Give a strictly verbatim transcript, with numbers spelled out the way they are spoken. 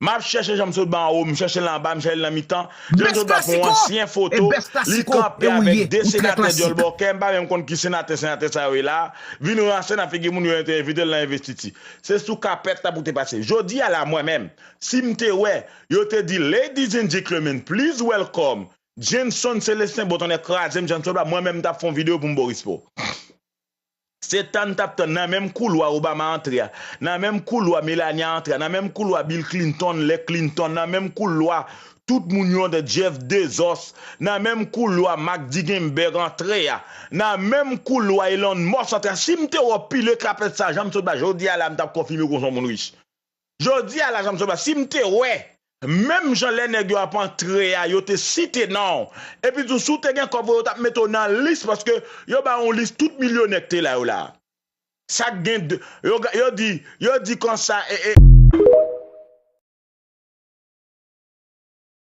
M ap chèche Jean Sotba anwo, m chèche l anba, m chèche l nan mitan. Jean Sotba pran yon ansyen foto, li kanpe avèk de senatè dyòl bòkè, m pa menm konn ki senatè, senatè sa yo ye la. Vin ranse nan figi moun yo, yo te envite l nan envestiti. Se sou kapèt la pou te pase. Jodi a la, mwen menm, si m te wè, yo te di, "Ladies and gentlemen, please welcome Jenson Celestin." Bon, tonnè kraze m, Jean Sotba, mwen menm, m t ap fè yon videyo pou m ba w respè w. Se tann t ap tann nan menm koulwa Obama antre a, nan menm koulwa Melania antre a, nan menm koulwa Bill Clinton, lè Clinton, nan menm koulwa tout moun yo antre, Jeff Bezos, nan menm koulwa Mark Zuckerberg antre a, nan menm koulwa Elon Musk antre a. Si m te wè w pile kapèt sa, Jean Sotba, jodi a la, m t ap konfime w kon se yon moun rich. Jodi a la, Jean Sotba, si m te wè, menm jan lè nèg yo ap antre a, yo te site non w, epi tou, si w te gen kòb, yo t ap mete w nan lis, paske yo ba w yon lis tout milyonè k te la yo la. Sa k gen de, yo, yo di, yo di konsa, e, e,